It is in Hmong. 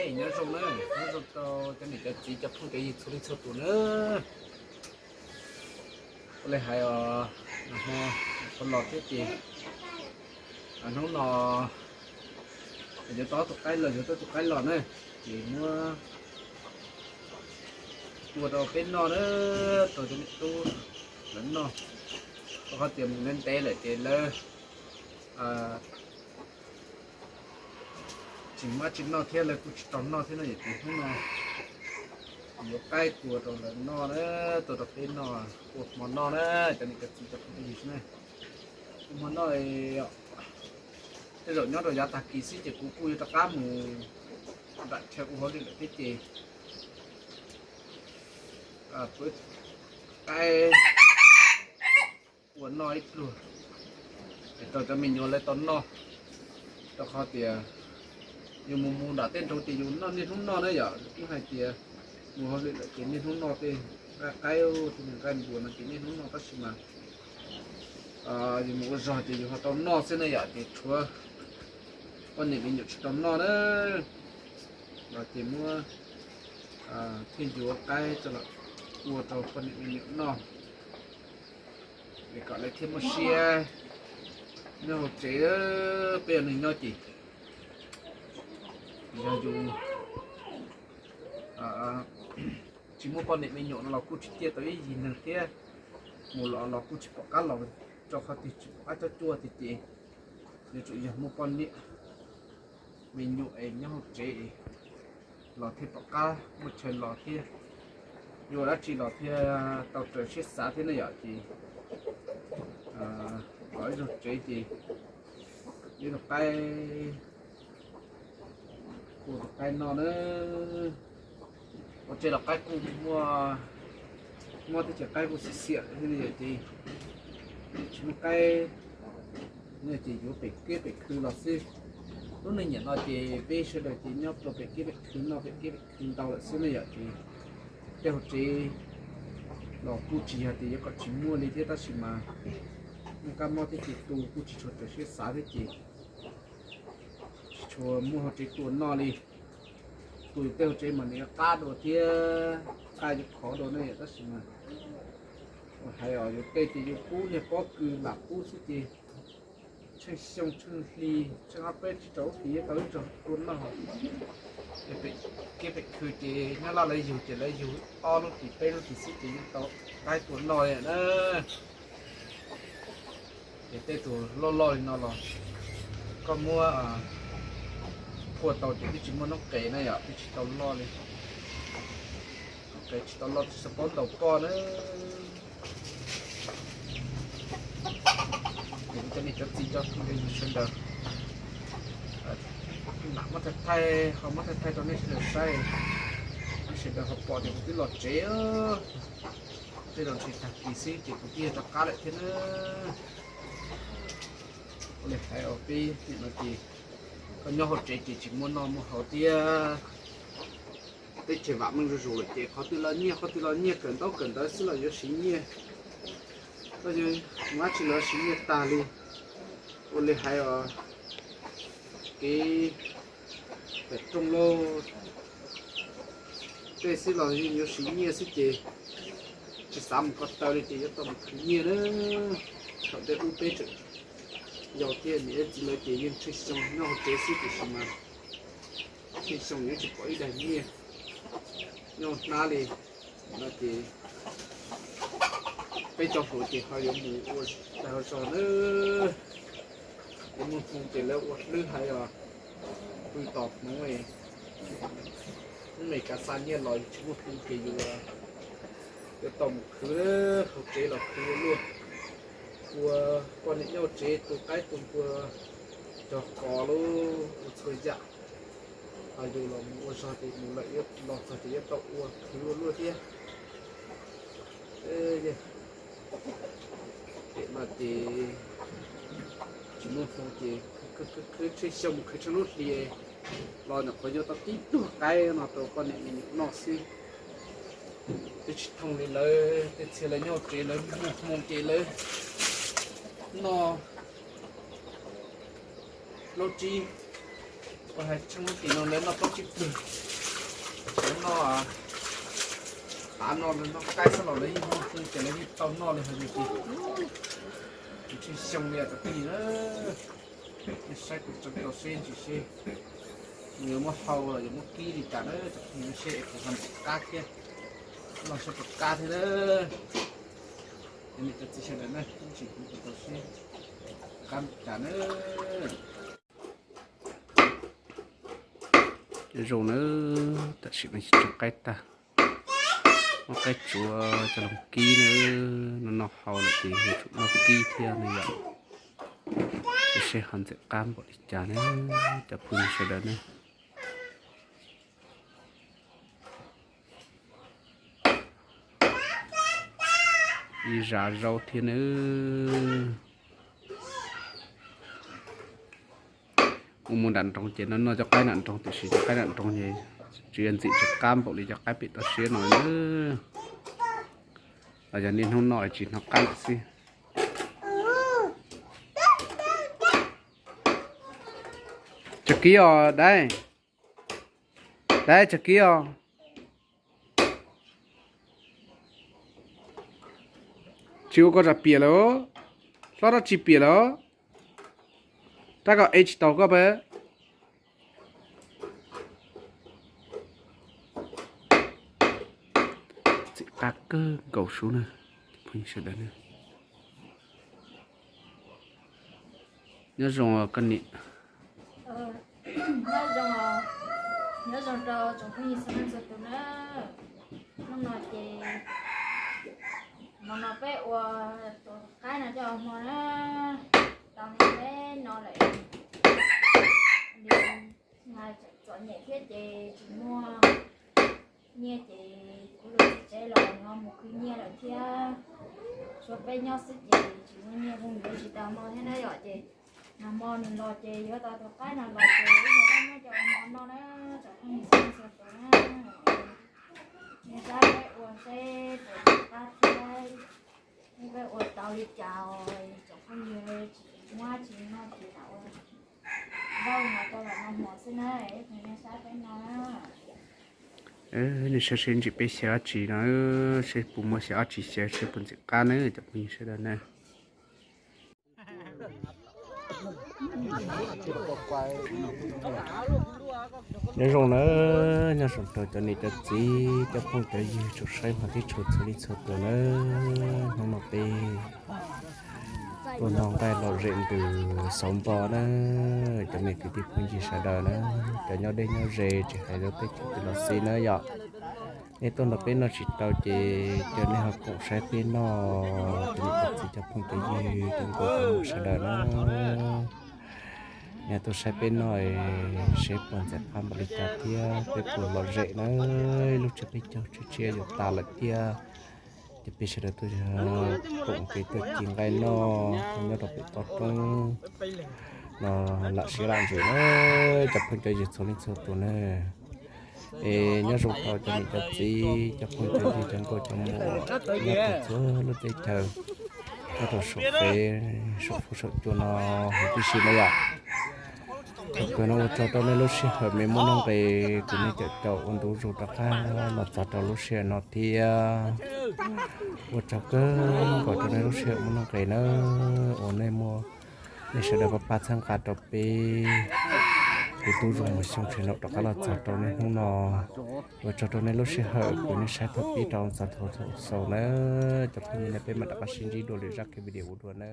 Nyob zoo na, nyob zoo rau cov niam cov txiv cov phooj cov ywg txhua leej txhua tus na. Ua li hais os, nag hmo qhuav los thiab ces hnub no yuav tau tus qaib los, yuav tau tus qaib los na, ces muab ua rau peb noj na, rau cov niam tub lawv noj. Rau qhov tias mus ntev ntev lawm ces lawv tsis muaj dab tsi noj thiab lawv kuj tsis tau noj thiab no, ces hnub no yuav qaib tua rau lawv noj na, tua rau peb noj, ua hmo noj na, cov niam cov txiv cov phooj ywg na. Ua hmo noj, tej zaum nyob rau yav tag kis xwb ces kuv kuj yuav rov qab mus nram chaw ua hauj lwm lawm thiab ces kuv qaib ua noj ib pluag es rau cov me nyuam lawv tau noj. Rau qhov tias yus mus mus nram tej nroog ces yus noj niaj hnub noj na yom, kuj hais tias mus hauj lwm lawm ces niaj hnub noj tej nqaij qaib tej nqaij npua no ces niaj hnub noj tab sis mas yus mus ua zog ces yus ho tau noj xwb na yom, ces tshuav poj niam me nyuam tsis tau noj na, los ces muab thiaj yuav qaib coj los ua rau poj niam me nyuam noj es kom lawv thiaj muaj siab nyob hauv tsev. Peb yog neeg nyob ces yog yus tsis muaj poj niam me nyuam no los kuj tsis ciaj tau ib yig neeg thiab, mus los los kuj tsis pom qab los, rau qhov tias tsis pom qab cob cuaj tiag ces yuav tsum yog muaj poj niam me nyuam es nyob hauv tsev los thiaj pom qab muaj chaw los thiab, yuav ua dab tsi los thiaj tau raws siab xav thiab ne yom. Ces los ib zaug tsev ces ib zaug qaib, ua tus qaib noj na. Ua tsev los qaib kuj muaj, muaj teb chaws qaib kuj xiam xiam thiab ne yom, ces tsis muaj qaib no ces yuav pem kiab pem khw los xwb. Lub neej nyiam no ces peb sawv daws ces nyob rau pem kiab pem khw noj pem kiab pem khw ntau lawm xwb ne yom. Ces tej hauv tsev los kuj tsis yog tias yuav kom tsis muaj li thiab tab sis mas muaj kab mob thiab ces tus kuj tsis tshua raws siab xav thiab ces tsis tshua muaj hauv tsev tua noj li. Tus tej hauv tsev mas nws yuav qab dua thiab qab yuav khov dua ne yom, tab sis mas hais os yuav tej ces yuav pub niag pob kws lam pub xwb ces tsheej xyoo tsheej hli tsheej ob peb tsis rau lub hlis yuav tau ib zaug tua noj. Kiab pem khw ces nyob laj lawv yug ces lawv yug ob lub hlis peb lub hlis xwb ces yeej tau qaib tua noj li na. Ces tej tus loj loj li no los koj muab phua tau ces twb tsis muaj noob qes na yom, twb tsis tau loj li. Noob qes tsis tau loj twb tsis paub ntaus poj na. Ces cov niam cov txiv cov phooj cov ywg sawv daws, lam muab thaij thaij ho muab thaij thaij rau nej sawv daws saib, nej sawv daws ho pom tias kuv twb los tsev. Tej zaum ntshe tag kis xwb ces kuv twb yog rov qab lawm thiab na. Ua li hais os peb nim no ces koj nyob hauv tsev ces tsis muaj noj muaj haus thiab. Teb chaws vam meej zuj zus lawm ces qhov twg los nyiaj, qhov twg los nyiaj, kawm ntaub kawm ntawv xwb los yuav siv nyiaj. Koj yuav mus dab tsi los yuav siv nyiaj tag li. Ua li hais os, kev pem rooj lauj, tej xwb los yeej yuav siv nyiaj xwb ces tsis xav mus ko taw li ces yuav tau mus khwv nyiaj na. Thaum ntej ub peb tseem yau thiab niam thiab txiv lawv ces yeej tsheej xyoo nyob hauv tsev xwb tiam sis mas tsheej xyoo yuav tsis pom ib daig nyiaj nyob hnab li. No ces peb cov hluas ces ho yuav mus ua dag ua zog na. Yus muaj hmoo ces lawv ua hlwb hais os, pw tos hmoov, ub me kav xa nyiaj los yus tsis muaj hmoo ces yus yuav tau mus khwv hauv tsev los khwv ua luaj. Ua poj niam nyob hauv tsev tu qaib tu npua, cog qos lauj, ua txhua yam. Ho yus los mus ua zog ces mus lawm los txog ces yuav tau ua khwv ua luaj thiab. Pem no ces tsis muaj hmoo ces khwv tsheej xyoo mus khwv tsheej lub hlis los nyuam qhuav yuav tau tib tug qaib no rau poj niam me nyuam noj xwb. Twb tsis thooj li lawv tej txhia, lawv nyob hauv tsev lawv muaj hmoo ces lawv noj plaub tsib Kuv hais tsheej lub tim no lawv noj plaub tsib plhwg, lawv noj, tav no lawv noj qaib xwb los lawv yeej noj pw ces lawv yeej tau noj li hais tias kuv tsis xyoo li cov phooj ywg na. Nej saib kuv tso tau seb ntsis seb nws yuav muab hau los yuav muab kib li cas na cov phooj ywg, seb es kuv ho ntxim qab thiab, los seb puas qab thiab na. Cov niam cov txiv sawv daws na, ib ntsis kuv tso tau seb qab li cas na. Zoo na, tam sim no tso qaib tag, muab qaib tsuav coj los kib na, noj noj hau lawm ces yuav tsum noj kib thiab no yom. Seb ho ntxim qab npaum li cas na, cov phooj ywg sawv daws na. Ib zaj zaub thiab na. Mus mus nram nroog ces no noj cov qaib nram nroog tiam sis cov qaib nram nroog ces tsis yog ntxim tsis qab npaum li cov qaib pem toj siab no na. Los yog niaj hnub noj tsis hnov qab lawm xwb. Tso kib os dab, dab tso kib os. Tsis ua koj zam piam lawm, hlob dab tsi piam lawm, tab kom ev tsis tau koj pab. Txim qab kawg nkaus sub na, phooj ywg sawv daws na. Nyob zoo koj niam. Nyob zoo, nyob zoo rau tsoom phooj ywg txhua leej txhua tus na. Hnub no ces hmo no peb ua tus qaib no coj hmo na, tau ntev no lawm, txom nyem thiab ces tsis muaj nyiaj ces kuv tus txiv tsev los nws ho mus khwv nyiaj lawm thiab. Tshuav peb nyob xwb ces tsis muaj nyiaj hu nws tsis tau hmo thiab na yom. Ces nag hmo nws los ces yuav tau tus qaib no los ces wb yuav muab coj ua hmo noj na, tsoom phooj ywg txhua leej txhua tus na. Nej saib peb ua seb puas qab thiab, nej peb ua tau li cas, tsoom phooj ywg tsis muab tsis noj ces lam ua ntau no rau lam noj hmo xwb na, nej saib peb no. Nej saib seb ntsis peb xyaw dab tsi no, seb puas muaj xyaw dab tsi xyaw seb puas ntxim qab na cov phooj ywg sawv daws na. Nyob zoo na, nyob zoo rau cov niam cov txiv cov phooj cov ywg tsoom saib hmov thiab tshua txhua leej txhua tus na. Hnub no peb tuaj noj nqaij lom zem ntws xauv npo na, cov me kwv tij phooj ywg sawv daws na, cov nyob deb nyob ze tsis hais rau teb chaws twg los xij na yom. Nej tuaj nrog peb noj tsis tau ces cia nej ho koom saib peb noj, cov niam cov txiv cov phooj cov ywg cov nkauj cov muam sawv daws na. Nej tuaj saib peb noj seb puas ntxim qab npaum li cas thiab peb puas lom zem na. Lub tsiab peb caug tshiab tshiab yuav tas lawm thiab, ces peb sawv daws tuaj koom kev tuaj ci nqaij noj nyob rau pem toj roob no lam siab lam ntsws na, cov phooj cov ywg txhua leej txhua tus na. Es nyob zoo rau cov niam cov txiv cov phooj cov ywg cov nkauj cov muam nyob rau txhua lub teb chaws, nyob rau saum feb saum fuab saum cua no huv tib si na yom. Thaum kawg no ua tsaug rau nej lub sij hawm me muaj nuj nqis, kuv nej caum caum ua ntu zus rov qab los txog rau lub sij hawm no thiab. Ua tsaug kawg nkaus rau nej lub sij hawm muaj nuj nqis na, uas nej muaj, nej sawv daws pab pab txhawb nqa rau peb, kuv tub zoo mus xyoo tshis no rov qab los txog rau niaj hnub no. Ua tsaug rau nej lub sij hawm kuv nej saib thaum pib rau txog thaum xaus na. Cov phooj ywg na, peb mam rov qab sib ntsib dua lwm zaj kiag video ua dua na.